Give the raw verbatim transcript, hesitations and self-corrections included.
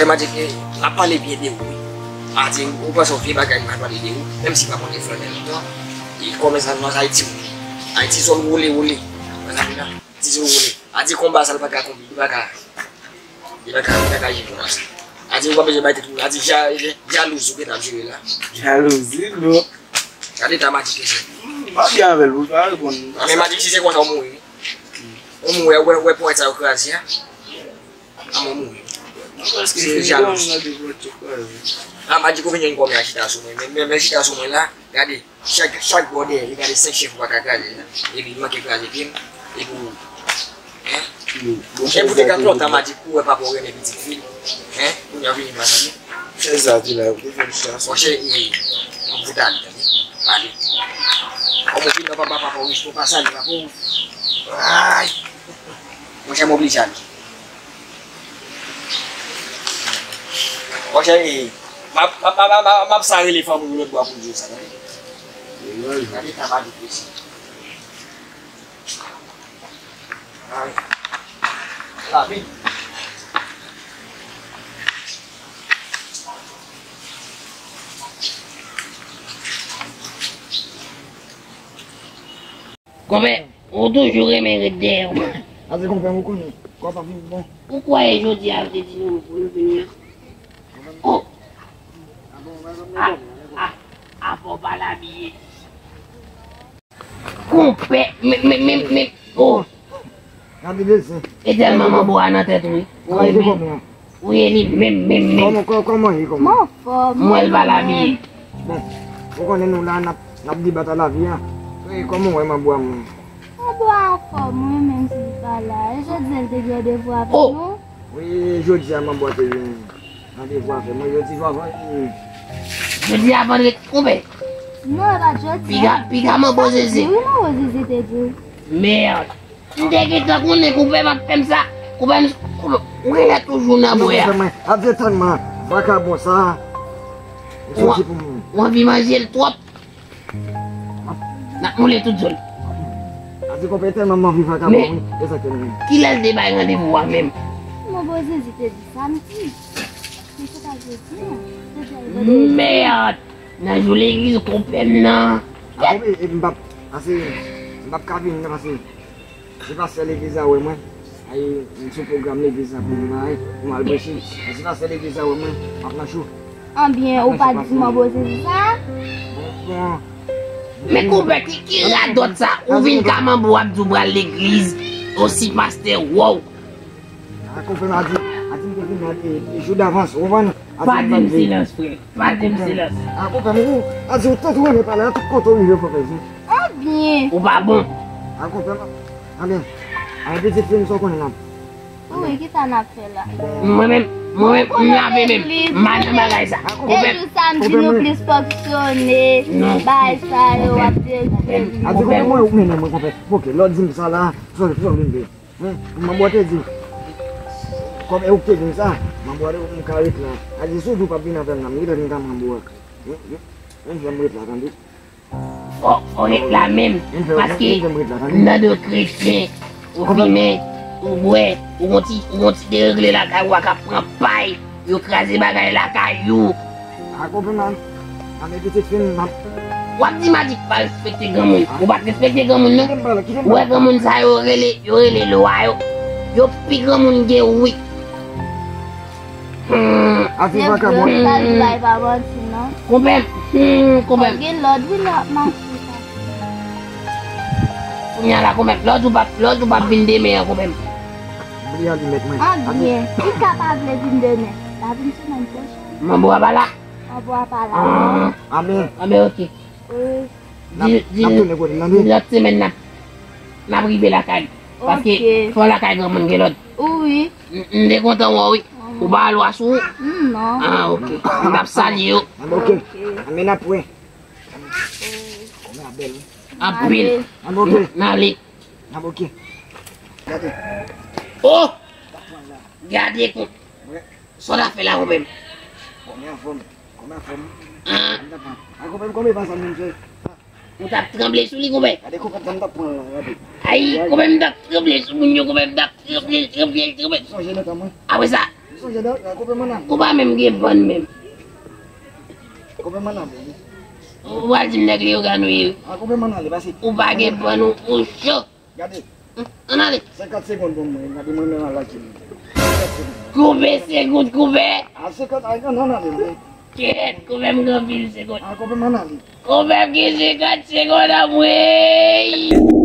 Matik, eh, m ap pale byen de ou, wi. Matik, ou panse yon vye bagay, m ap pale de ou, menm si m pa konn flanè lontan. E kòmèsan nan Ayiti, wi. Ayiti, zòn woule, woule. Ayiti, zòn woule. Matik, konba sa, li pa ka konbi, li pa ka, li pa ka, li pa ka jere konba sa. Matik, ou pa bezwen bay tèt ou, Matik, ja-, ja-, jalouz, ou gentan ap jere la. Jalouzi, non. Gade ta Matik, mesye. M pa byen avè l, ou pa reponn. Men Matik, si se konsa, ou mouri. Ou mouri, wè, wè, ponyèt sa yo kraze a. Kòman mouri? Se jalouzi. A, m pa di ke w vin jwenn kòm yon chita sou mwen. Men, men, men chita sou mwen la, gade, chak, chak bò dèyè, li gade senk chèf ou pa ka kraze la. Epi li manke kraze pye m. Epi ou, hein? Epi ou te ka kontan, m a di kou wè papa w renmen pitit fi l. Hein? Kounye a w vini pa tande. Se sa, di la, ou te fè chita sou mwen. Monchè, e, m fout ale, tande. Ale. Kòm ou vin nan papa, papa w, ou pa salye papa w. Ay! Monchè, m oblije ale. Monchè, e, m ap, m ap, m ap, m ap, m ap sa rele fanmi w lòt bò pou di w sa, tande. Gade ta pa di plis. Ay. Lavi. Konpè, ou toujou renmen ret dèyè w. Ase konpè, ou konnen, kò pa fin bon. Ou kwè jodi a yo te di nou pou nou vini an? Oh! A, a, a, fò w pa l abiye. Konpè, men, men, men, men, oh! Gade desen. E tèlman manbo a nan tèt ou, wi. Ou ye li menm, menm, menm. Kòman, kò-, kòman ye, kòman? M anfòm. M wè l pa l abiye. Bon, ou konnen nou la, n ap, n ap debat a lavi a. E kòman w wè manbo a menm? Manbo a anfòm, wi, menm si li pa la. E jodi a l te gen randevou avèk nou? Wi, jodi a manbo a te gen randevou avè mwen, jodi a avan. Jodi a vandredi, konpè. Non, e pa t jodi a. Piga, piga manbo Zeze. Wi, manbo Zeze te di. Mèd. M te gentan konnen konpè m ap fè m sa. Konpè m, konpè, ou genlè toujou nan bwè a. Ap di tèlman vakabon sa. Ou anvi manje l twòp. N ap moule tout zòn. Ap di konpè tèlman m anvi vakabon, wi. E sa k fè m. Kilè l te bay randevou a menm? Manbo Zezi te di samdi. Men se pa jodi a. Jodi a e vandredi. Mèd! Nan jou legliz konpè m nan. A, konpè, e m p ap, ase, m p ap ka vini nan, pase se pastè legliz la wè mwen. Ay, m sou pwogram legliz la pou m bay, pou m al preche. Men se pastè legliz la wè mwen, m ap nan cho. Anbyen, ou pa di manbo Zezi sa? Bon, bon. Men konpè, ki, ki radòt sa? Ou vin ka manbo ap di w pral legliz, osi pastè, wow. A, konpè m a di, a di m te vin nan, e, e, jou davans, ou konprann? Pa di m silans, frè. Pa di m silans. A, konpè m, ou, a di ou tankou renmen pale, a tout kote ou rive, konpè m. Anbyen. Ou pa bon. A, konpè m, anbyen. A, pitit fi m, sa w konnen n ap. Wi, ki sa n ap fè la? Mwen menm, mwen menm, m lave men m. M al nan bagay sa. Konpè m. E jou samdi nou plis fonksyone, bay sa yo, w ap di. A, di konpè m, mwen, ou mennen mwen, konpè. Ok, lè w di m sa la, sa, sa w vin fè. Wi, manbo a te di. Kòm e ou k te di m sa, manbo a te di m ka ret la. A di si w di w p ap vin avè m nan, m gentan vin ka manbo a. Wi, wi, vin fè m ret la, tande. Fò, fò w ret la menm, paske nan do kretyen, ou fimen, ou bwè, ou gon ti, ou gon ti deregle lakay ou a k ap pran pay. Yo kraze bagay lakay ou. A konpè m, a, a men pitit fi m, m ap. W ap di m a di pa respekte granmoun. Ou pa t respekte granmoun, non. Kite m pale, kite m pale. Ou wè granmoun sa yo rele, yo rele lwa yo. Yo pi granmoun ke ou, wi. Hmm. Afe vakabon. Nèg yo pa di bay pa manti, non. Konpè m, hmm, konpè m. Gen lòd, wi, lè w ap mache sa. Kounye a la, konpè m, lòd ou p ap, lòd ou p ap vin demen an, konpè m. Bliye alimèt mwen. Anbyen, li ka pa vle vin demen. L a vin semèn pwochèn. Manbo a pa la? Manbo a pa la, non. Ah. Anbyen. Anbyen, oke. Wi. Di, di, di lòt semèn n ap, n ap rive lakay. Paske fò lakay granmoun gen lòd. Wi. M, m te kontan wè w, wi. Ou pa al wase w? Non. Ah, oke. M ap salye w. Anbyen, oke. Anbyen, n ap wè. Anbyen, a bèl, wi. Anpil. Anbyen, oke. N ale. N ap oke. Gade. Oh! Gade kon. Sa w ta fè la, konpè m? Bon, men anfòm. Kòman anfòm? Ah. An konpè m, kòman e pa sa moun fè? Ou t ap tranble sou li, konpè? Gade konpè m, sa m t ap pran la, gade. Ay, konpè m t ap tranble sou moun yo, konpè m t ap tranble, tranble, tranble. Sonje nan tan mwen. Apre sa, Manje dan, koupe m ann ale. Ou pa menm gen pann menm. Koupe m ann ale. Ou pral di m nèg Leyogàn ou ye. A koupe m ann ale, pase. Ou pa gen pann ou, ou cho. Gade, Ann ale. senkant segonn pou mwen, gade mwen menm al lakay mwen. Senkant segonn. Koupe se gout koupe. A senkant, a, ann ale. Kèt, koupe m gen anpil se gout. A koupe m ann ale. Koupe m gen senkant se gout anmwey.